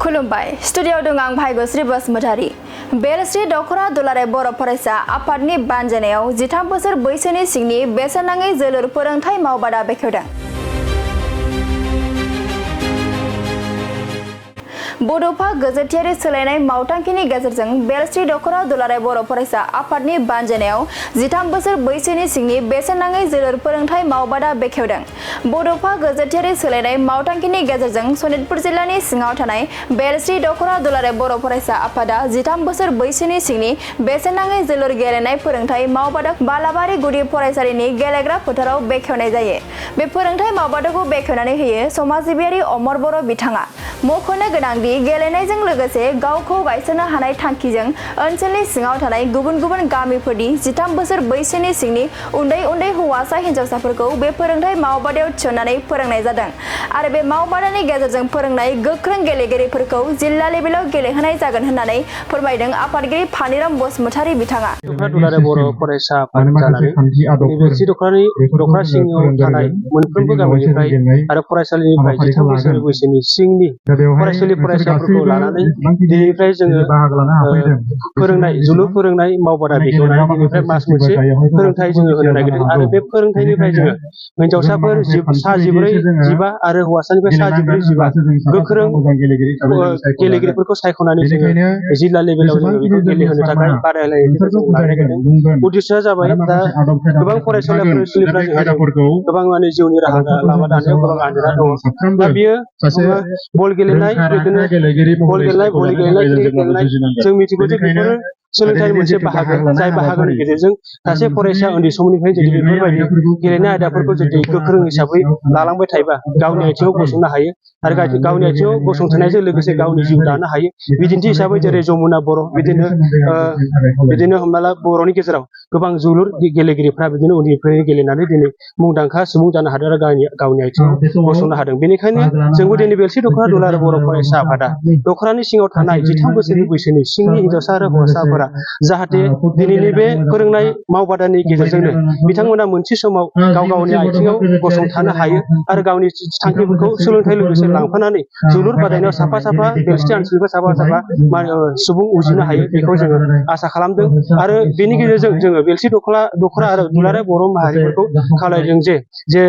खुलुमबाय स्टुडियाव दं आं भाग्यश्री बसुमतारी। बेलश्री दखरा दुलाराय बर' फरायसा आफादनि बानजायनायाव 13 बोसोर बैसोनि सिंनि बेसेन नाङै जोलुर फोरोंथाय मावबादा बेखेवदों। बड'फा गोजोथियारि सोलायनाय मावथांखिनि गेजेरजों बेलश्री दखरा दुलाराय बर' फरायसा आफादनि बानजायनायाव 13 बोसोर बैसोनि सिंनि बेसेन नाङै जोलुर फोरोंथाय मावबादा बेखेवदों। बड'फा गोजोथियारि सोलायनाय मावथांखिनि गेजेरजों सनितपुर जिल्लानि सिङाव थानाय बेलश्री दखरा दुलाराय बर' फरायसा आफादा 13 बोसोर बैसोनि सिंनि बेसेन नाङै जोलुर गेलेनाय फोरोंथाय मावबादा बालाबारि गुदि फरायसालिनि गेलेग्रा फोथाराव बेखेवनाय जायो। बे फोरोंथाय मावबादाखौ बेखेवनानै होयो समाज सिबियारि अमर बर' बिथाङा। मख'नो गोनांदि गेलेनायजों लोगोसे गावखौ गायसननो हानाय थांखिजों ओनसोलनि सिङाव थानाय गुबुन गुबुन गामिफोरनि 13 बोसोर बैसोनि सिंनि उन्दै उन्दै हौवासा हिन्जावसाफोरखौ बे फोरोंथाय मावबादायाव थिसननानै फोरोंनाय जादों आरो बे मावबादानि गेजेरजों फोरोंनाय गोख्रों गेलेगिरिफोरखौ जिल्ला लेभेलाव गेलेहोनाय जागोन होननानै फोरमायदों आफादगिरि फानिराम बसुमतारी बिथाङा। दुलाराय बर' फरायसा आफाद जानानै बेलश्री दखरा सिङाव थानाय मोनफ्रोमबो गामिनिफ्राय आरो फरायसालिनिफ्राय 13 बोसोर बैसोनि सिंनि फरायसाफोरखौ लानानै दिनैनिफ्राय जोङो फोरोंनाय जोलुर फोरोंनाय मावबादा बेखेवनानै दिनैनिफ्राय मास मोनसे फोरोंथाय जोङो होनो नागिरदों आरो बे फोरोंथायनिफ्राय जोङो हिन्जावसाफोर 14-15 आरो हौवासानिफ्राय 14-15 गोख्रों गेलेगिरिफोरखौ सायख'नानै जोङो जिल्ला लेभेलाव जोङो बेखौ गेलेहोनो थाखाय बादायलायनायखौ जों लानो नागिरदों। उद्देश्यआ जाबाय दा गोबां फरायसालिफोरा जोंहा गोबां माने जिउनि राहा लामा दानायाव गोबां आनजाद दङ। दा बियो बल गेलेनाय, बल गेलेनाय, क्रिकेट गेलेनाय जों मिथिगौ जे बेफोरो सोलोंथाइनि मोनसे बाहागो, जाय बाहागोनि गेजेरजों सासे फरायसा उन्दै समनिफ्राय जुदि बेफोरबायदि गेलेनाय आयदाफोरखौ जुदि गोख्रों हिसाबै लालांबाय थायोबा गावनि आथिङाव गसंनो हायो आरो गावनि आथिङाव गसंथानायजों लोगोसे गावनि जिउ दानो हायो। बिदिन्थि हिसाबै जेरै जमुना बर' बिदिनो हमना ला बर'नि गेजेराव गोबां जोलुर गेलेगिरिफ्रा बिदिनो उन्दैनिफ्रायनो गेलेनानै दिनै मुंदांखा सुबुं जानो हादों आरो गावनि आथिङाव गसंनो हादों। बेनिखायनो जोंबो दिनै बेलश्री दखरा दुलाराय बर' फरायसा आफादा दखरानि सिङाव थानाय 13 बोसोरनि बैसोनि सिंनि हिन्जावसा आरो हौवासाफोरा जाहाथे दिनैनि बे फोरोंनाय मावबादानि गेजेरजोंनो बिथांमोना मोनसे समाव गावनि आथिङाव गसंथानो हायो आरो गावनि थांखिफोरखौ सोलोंथाइ लोगोसे लांफानानै जोलुर बादायनायाव साफा बेलश्री ओनसोलनिफ्राय साफा सुबुं उजिनो हायो बेखौ जोङो आसा खालामदों आरो बेनि गेजेरजों जोङो बेलश्री दखरा आरो दुलाराय बर' माहारिफोरखौ खावलायदों जे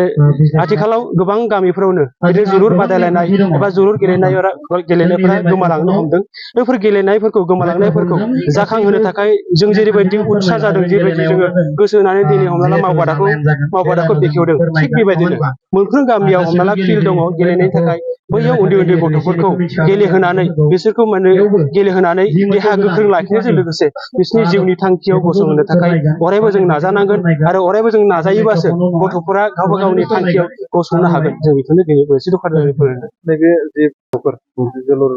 आथिखालाव गोबां गामिफोरावनो बिदिनो जोलुर बादायलायनाय एबा जोलुर गेलेनायफोरा गोमालांनो हमदों। बेफोर गेलेनायफोरखौ गोमालांनायफोरखौ जाखांहोनो थाखाय जों जेरैबायदि उत्साह जादों, जेरैबायदि जोङो गोसो होनानै दिनै हमना ला मावबादाखौ बेखेवदों, थिग बेबायदिनो मोनफ्रोम गामियाव हमना ला फिल्ड दङ गेलेनायनि थाखाय बैयाव उन्दै गथ'फोरखौ गेलेहोनानै बिसोरखौ माने गेलेहोनानै देहा गोख्रों लाखिनायजों लोगोसे बिसोरनि जिउनि थांखियाव गसंहोनो थाखाय अरायबो जों नाजानांगोन आरो अरायबो जों नाजायोबासो गथ'फोरा गावबा गावनि थांखियाव गसंनो हागोन। जों बेखौनो दिनै बेलश्री दखरा फोरोंदों। नैबे जे जोलुर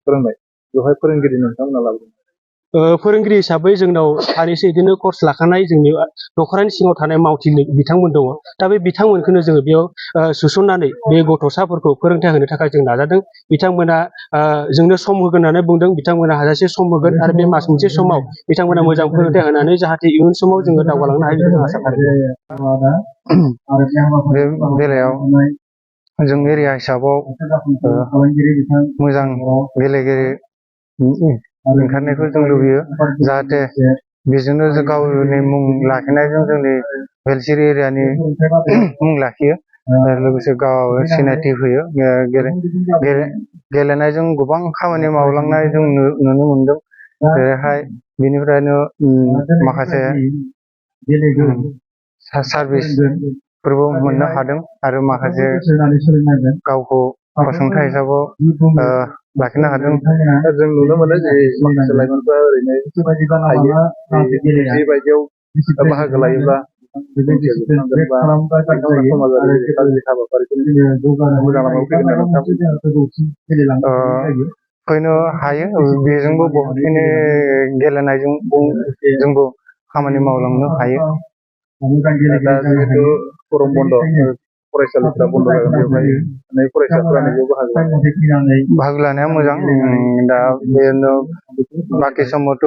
फोरोंनाय बेवहाय फोरोंगिरि नोंथांमोना लाबोदों? फोरोंगिरि हिसाबै जोंनाव सानैसो बिदिनो कर्स लाखानाय जोंनि दखरानि सिङाव थानाय मावथि बिथांमोन दङ। दा बे बिथांमोनखौनो जोङो बेयाव सोसननानै बे गथ'साफोरखौ फोरोंथाय होनो थाखाय जों नाजादों। बिथांमोना जोंनो सम होगोन होननानै बुंदों। बिथांमोना हाजासे सम होगोन आरो बे मास मोनसे समाव बिथांमोना मोजां फोरोंथाय होनानै जाहाथे इयुन समाव जोङो दावगालांनो हायो बेखौ आसा खालामदों। बे बेलायाव जों एरिया हिसाबाव मोजां गेलेगिरि ओंखारनायखौ जों लुबैयो, जाहाथे बेजोंनो जों गावनि मुं लाखिनायजों जोंनि बेलश्री एरियानि मुं लाखियो आरो लोगोसे गाव सिनायथि होयो। गेलेनायजों गोबां खामानि मावलांनाय जों नुनो मोनदों। जेरैहाय बेनिफ्रायनो माखासे सार्भिसफोरबो मोननो हादों आरो माखासे गावखौ फसंथान हिसाबाव लाखिनो हादों। जों नुनो मोनो जे माखासे लाइमोनफ्रा ओरैनो थायो, बेबायदियाव बाहागो लायोब्ला फैनो हायो। बेजोंबो बहुतखिनि गेलेनायजों जोंबो खामानि मावलांनो हायो। दा जिहेतु गरम बन्द फरायसालिफ्रा बन्द जागोन, बेवहाय फरायसाफोरा बाहागो लानाया मोजां। दा बेनो बाखि समावथ'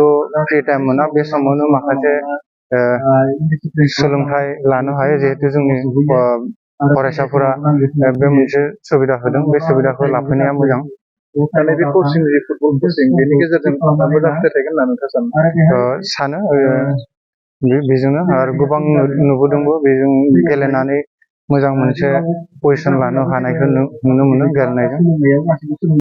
फ्रि टाइम मोना, बे समावनो माखासे सोलोंथाइ लानो हायो। जिहेतु जोंनि फरायसाफोरा बे मोनसे सुबिदा होदों, बे सुबिदाखौ लाफैनाया मोजां। थानाय बे कचिं जि फुटबल कचिं बेनि गेजेरजों मोजां फिथाइ थायगोन होनना नोंथाङा सानो? सानो बेजोंनो आरो गोबां नुबोदोंबो बेजों गेलेनानै मोजां मोनसे पजिसन लानो हानायखौ नुनो मोनो गेलेनायजों।